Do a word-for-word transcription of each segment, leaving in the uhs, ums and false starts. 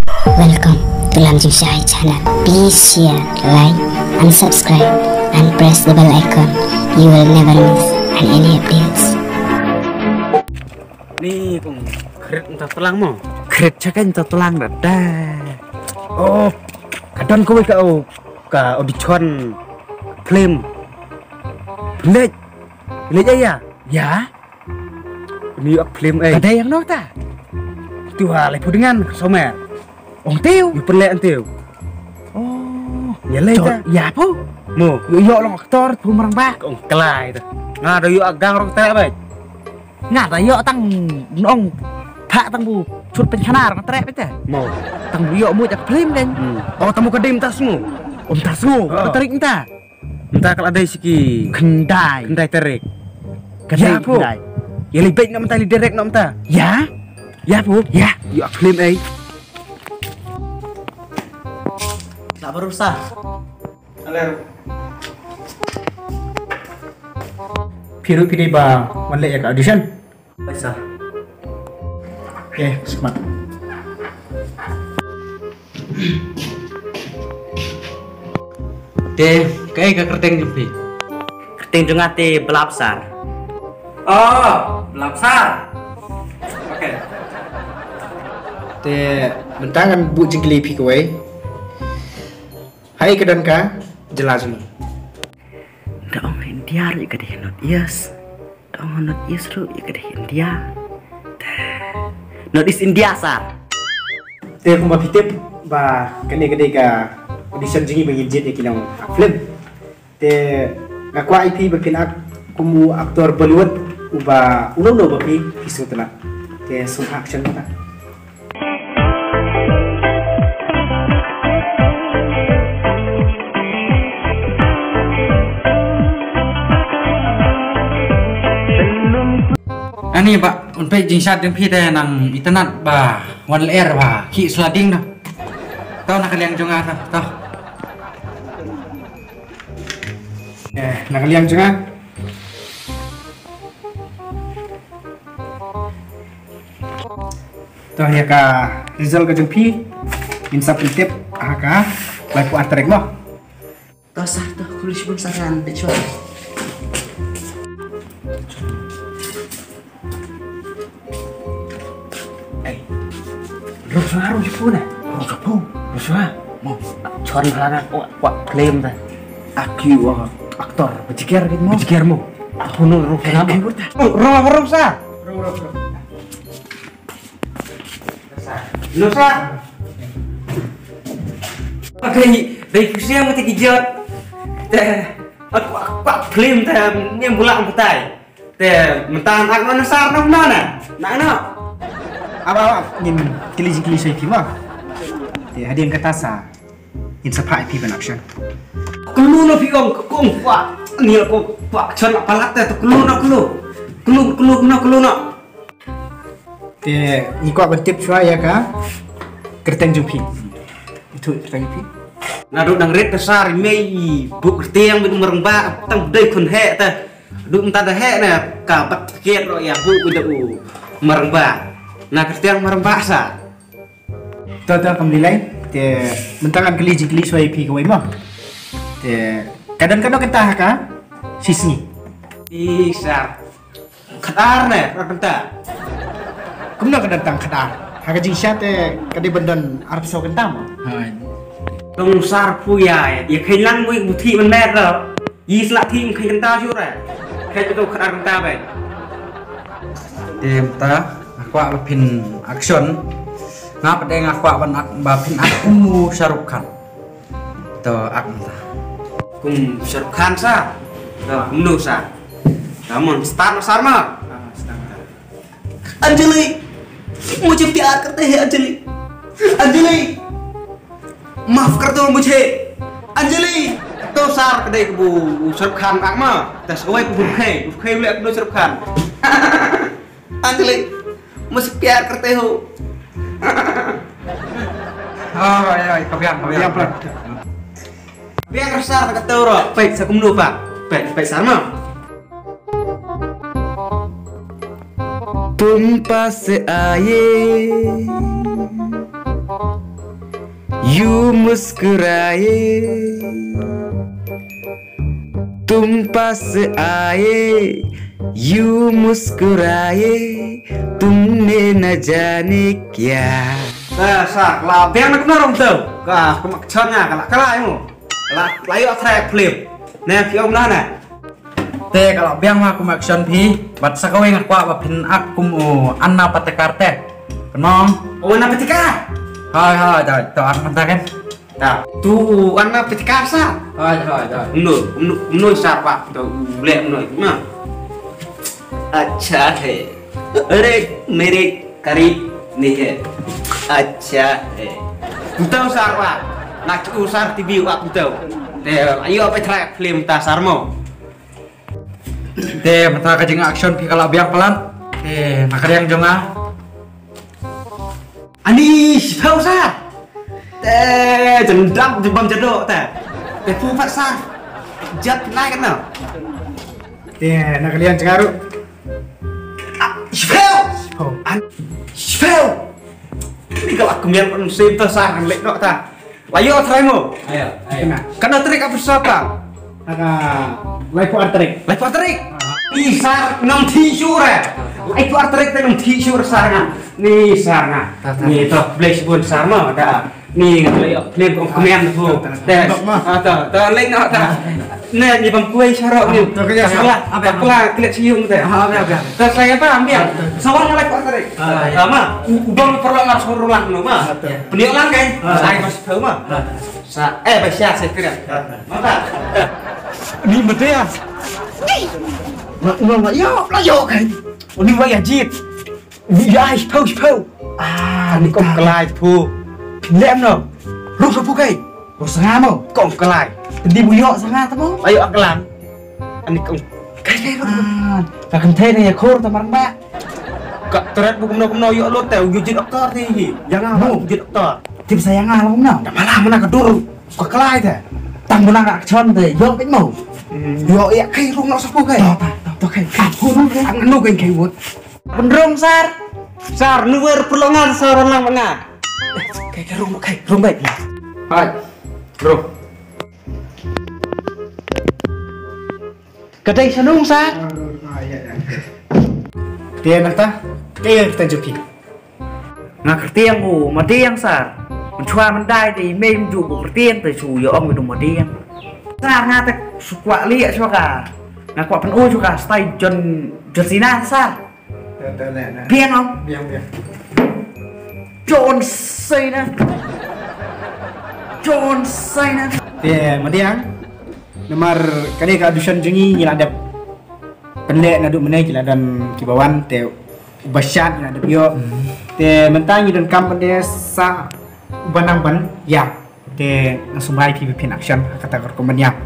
Welcome to Lam Jingshai channel. Please share, like, and subscribe, and press the bell icon. You will never miss any updates. Ni kong krit nta tlang mo. Krit chakai nta tlang da da. Oh, ka don kawei ka, oh, ka audition film. Lej. Lej ai ya? Ya. Ni ak film ai. Ka dei yang no ta? Tu ha lai pudingan somer. Ong tiu. Yu pele antiu. Oh. Ya lej ta. Ya pu. Mo. Yo yo long aktor pu marang ba. Ong klai ta. Nga do yo agang rong ta bai. Nga da yo tang nong tha tang bu chut pen khana rang trek bete. Mo. Tang bu yo mu jak film den. Hmm. Oh, tamu ka dim ta sngu. Um ta sngu. Ah. Ka tarik nta. Nta kala dei siki. Khyndai. Khyndai tarik. Ka dei khyndai. Ya li bek na mta li direct na mta. Ya? Ya pu? Ya. Yo film ai. Tak baru sah. Phi ruh phi dei ba wan leh ïa ka audition? Pisa. Okay, smat. Te kaei ka kyrteng jong phi? Kyrteng jong nga te Blap Sar. Oh, Blap Sar. Okay. Te mynta ngan buh jingkylli phi kawei. Haei ka don ka jylla jong ngi? Da ong India ruh ïa ka dei North East. Da ong North East ruh ïa ka dei India. North East India sir. Te kumba phi tip ba kane ka dei ka audition jong ngi ba ngin jied ïa ki nong film. Te nga kwah ïa phi ba phin act kum u actor Bollywood uba uno uno ba phi phi sngewtynnat. Te sngewbha action ta. Ani ba un peit jingshad jong phi te nang itynnat ba wan lyer ba ki slading na. Tau na ka liang jong nga tau. Eh, na ka liang jong nga. To ïa ka result ka jong phi ngin sa pyntip ha ka laiphew ar tarik mo. To sir, to khublei shibun sir, ngan peit shuwa. Ei. Rung shuwa, rung shuwa na. Rung shuwa. Rung shuwa. Mo. Chon ha na kwah, kwah claim ta. Aki wa actor. Bajiker gitu mo. Bajiker mo. Aku no rung shuwa. Rung, rung, rung shuwa. Rung, rung, rung. Nusa. Okay, dei kusiang mati kijot. Te, aku, aku, aku film te, ni bulak mati. Te, mentang aku mana sar, nak mana? Nak, nak. Apa, apa? Ngin kylli, kylli soi film. Te, hadien kata sa. Ngin sa phah ïa phi ban action. Kulu no phi ong, kong, kwah. Ni kong, kwah, chon la palat te, kulu no, kulu. Kulu, kulu no, kulu no. Te ngi kwah ban tip shuwa ïa ka kyrteng jong phi. Itu kyrteng jong phi. Naduh dang rit ka sar i mei i buh kyrteng bad u marang ba tang dei khun heh ta. Duh mynta da heh na ka bat tiket ro ïa buh bad u marang ba. Na kyrteng marang ba sa. To to kam lilai. Te mynta ngan kylli jingkylli shuwa ïa phi kawei mo. Te ka don kano kynta ha ka shisngi. I sar. Khatar ne, khatar kynta. Kumno ka don tang khatar? Ha ka jingshisha te ka dei ban don arphew saw kynta mo. Hai. Tong sar phu ïa, ïa kheiñ lang mui buthi ban met ra. Yi sla thi kheiñ kynta shu ra. Kheiñ betul khatar kynta bai. Te mynta nga kwah ba phin action. Nga pat de nga kwah ban ak ba phin ak kum u Shah Rukh Khan. To ak mynta. Kum Shah Rukh Khan sa. To kumno sa. Come on, start mo sar mo. Anjali, mujhe pyar karte hain Anjali. Anjali, maaf kar do mujhe. Anjali, to sar ka dei ka bu Shah Rukh Khan ak ma. Tas oi bu khei, bu khei le bu Shah Rukh Khan. Anjali, mujhe pyar karte ho. Oh, oi, oi, ka biang, ka biang. Biang ka sar ka to ro. Peit sa kumno pa. Peit, peit sar ma. तुम पास आए, यूं मुस्कुराए, तुम पास आए, यूं मुस्कुराए, तुमने न जाने क्या। Te sa, ka la biang na kumno ruh mynta? Ka, ka kum action nga, ka la, ka la ïa mo. Ka la, ka la ïoh trai film. Ne, phi ong na ne. Te ka la biang ma kum action phi, bad sa kawei nga kwah ba phin act kum u Anna Patekar te. Kynmaw? O, Anna Patekar. Hai, hai, to, to act mynta kan. Ta, tu Anna Patekar sa. Hai, hai, hai. Mno, mno, mno sa pa, to u leh mno ma. अच्छा है। अरे, मेरे करीब नहीं है। अच्छा है। Mynta u sar wa. Nga u sar T V wa mynta. Te, ayo, phi trai film ta sar mo. Te mynta ka jing action phi ka la biang palat. Te na ka riang jong nga. Ani, shiphew sar. Te jendam jembam jedok te. Te phu pat sar. Jat nai kan na. Te na ka riang jong nga ruh. Ah, shiphew. Shiphew. An, shiphew. Ni ka la kemian pun sim ta sar lek nok ta. Layo trai mo. Ayo, ayo. Kena. Kena trik apa siapa? Aka lai puar trik. Lai puar trik. Ni sar ngam thi sure. Lai puar trik te ngam thi sure sar nga. Ni sar nga. Ni to blek bun sar mo da. Ni ngan lai film kong kemian tu. Tes. Ah, to, to lek no ta. Ne ni bang kuai sarok ni. To kaya. Kala, kala klik siung te. Ah, oke, oke. To saya paham dia. Sawang lai puar trik. Ah, iya. Sama. Ubang perlu ngar suruh lang no ma. Peniok lang kan. Saya masih tahu ma. Sa, eh, ba sha se kren. Mata. Ni mata ya. Ma, ma, ma, yo, la yo kan. Ni wa ya jit. Ya, shiphew, shiphew. Ah, ni kong kalai phu. Lem no. Ruh phu kai. Ruh sanga mo. Kong kalai. Ni bu yo sanga ta mo. Ayo aklan. Ani kong. Kai kai ruh. Ah, ka kan thai ne ya khor ta marang ba. Ka tret bu kumno kumno yo lo te u jit aktor ti hi. Yang nga mo jit aktor. Tip sa yang nga lo kumno. Da malah mana ka dur. Ka kalai te. Tang bu na ka action te. Yo pin mo. Yo ya kai rung no sapu kai. To, to, to kai. Kai hu rung kai. Ang nu kai kai wut. Benrung sar. Sar nu wer perlu ngan sar lang mana. Kai kai rung kai rung bai. Hai. Rung. Ka dei sha nung sa. Te na ta. Te ka ta jupi. Nga kyrtiang u Madiang sar. Mynshwa myndai te i mei mynju u kyrtiang te shu ïa ong u Madiang. Sar nga te shu kwah lieh shuwa ka. Nga kwah pynui shuwa ka style John, John Cena sar. Biang ong. Biang, biang. John Cena. John Cena. Te Madiang. Namar kane ka audition jong ngi ngi la dep pynleh naduh mynne, ki la don kiba wan te uba shad ngi la dep ïoh. Te mynta ngi donkam ban ïa sa uba nang ban ïap. Te nga sumbai phi ba phin action ha kata ka rukom ban ïap.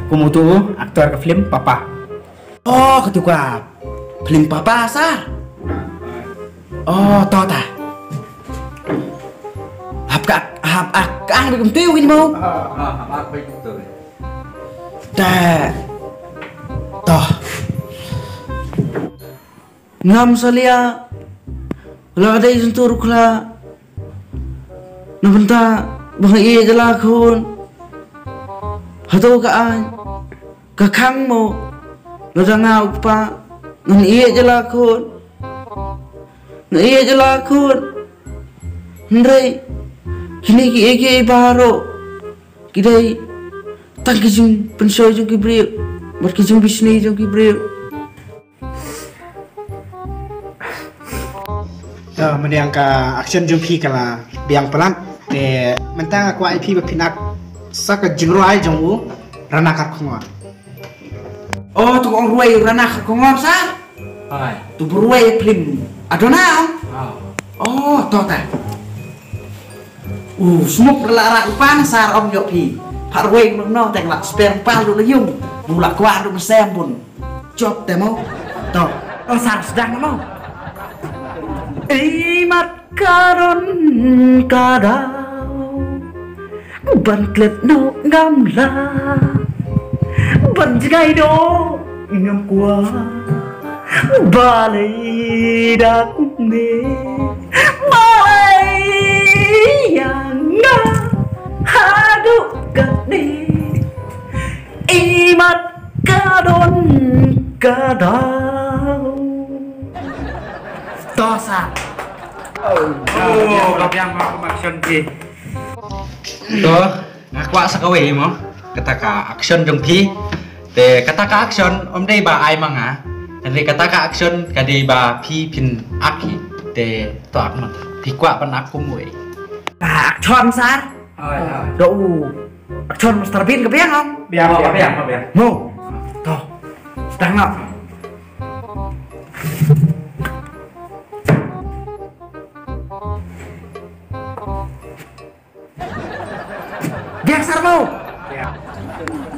Kum uto u aktor ka film Papa. Oh, katu ka film Papa sa. Oh, to ta. Hap ka, hap ak ang bi kumtiu kin mo. Ah, hap ak bi kumtiu. Ta. To. Ngam salia. La dei sentur kla. Na bynta ba nga ïeit ïa la khun. Hato ka aiñ ka khang mo. Lada nga u kpa ngan ïeit ïa la khun. Nga ïeit ïa la khun. Hynrei kine kiei kiei baroh ki dei tang ki jingpynshoi jong ki briew bad ki jingbishni jong ki briew. To, mynta ka action jong phi ka la biang palat. Te mynta nga kwah ïa phi ba phin act sa ka jingrwai jong u Rana Kharkongor. Oh, tu ong rwai Rana Kharkongor sa? Hai. Tu ba rwai film Adona. Ah. Oh, to ta. U smuk la ra u pan sar ong ïoh phi. Pha rwai mno mno te la sper pal du la yung. Du la kwah du sem bun. Jop te mo. To. Ong sar sdang mo. Ei mat karon ka daw ban klet noh ngamla ban jngai doh ngam kwah. Balei da kumne, balei ïa nga. Ka daw. To sa. Oh, ka biang ma action ki. To, nga kwah sa kawei mo. Kata ka action jong phi. Te kata ka action ym dei ba ai ma nga. Hynrei kata ka action ka dei ba phi phin ak hi. Te to ak mo. Phi kwah ban ak kumwei. Ka action sar. Hooid, hooid. To u action Mister Bean ka biang mo. Biang, biang, biang, biang. Mo. To. Stang na. Biang sar mo.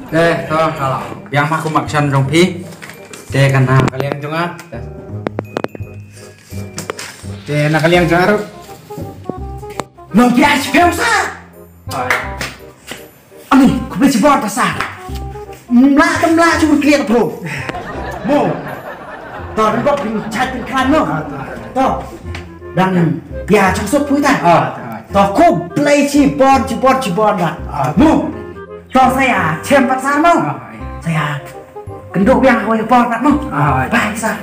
Eh, to, ka la biang ma kum action jong phi. Te kane ka liang jong nga. Te na ka liang jong nga ruh. Lo biang shi phew sar. Ani, khublei shibun ta sar. Mla ta mla chu kliat bro. Mo. To, dang bok pynchait pynkhlaiñ mo. To. Dang ïa chong suk phi ta. To, khublei shibun, shibun, shibun ba. Mo. To, sa ïa shem pat sar mo. Sa ïa kynduh biang hawei por pat mo. Bye sar.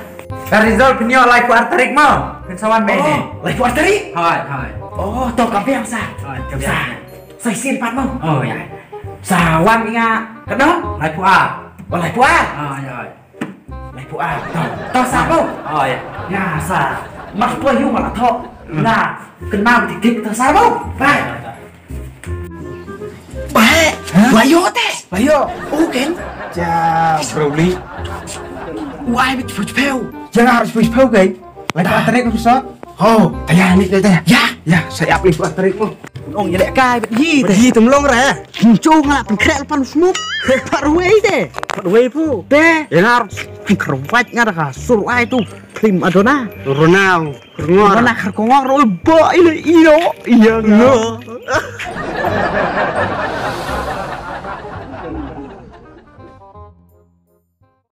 Ka result phin ïoh laiphew ar tarik mo. Phin sa wan mynne. Laiphew ar tarik? Hooid, hooid. Oh, to ka biang sar. Hooid, ka biang. Sa shisien pat mo. Oh, ïa. Sa wan ïa ka dong? Laiphew ar. Oh, laiphew ar. Ah, ïa. Laiphew ar. To, to sar mo. Oh, ïa. Ïa, sa. Mat poi ïu ma la to. Na, kynmaw dik dik to sar mo. Bye. Bye. Bye yo te. Bye yo. Okay. Ja, bro li. Why bit push phew? Jangan harus push phew kai. Laiphew ar tarik ka sot. Oh, taya ni taya. Ya, ya, saya ap laiphew ar tarik mo. Ong ïa leh kai bad hi te. Hi tum long re. Kum chu nga la pynkhreh pan smup. Pat wei te. Pat wei pu. Te. Ïa ngar. Kharwat nga da ka sur ai tu. Klim adona. Ronau. Rngor. Adona khar kongor ro bo ilo ilo. Ïa ngo.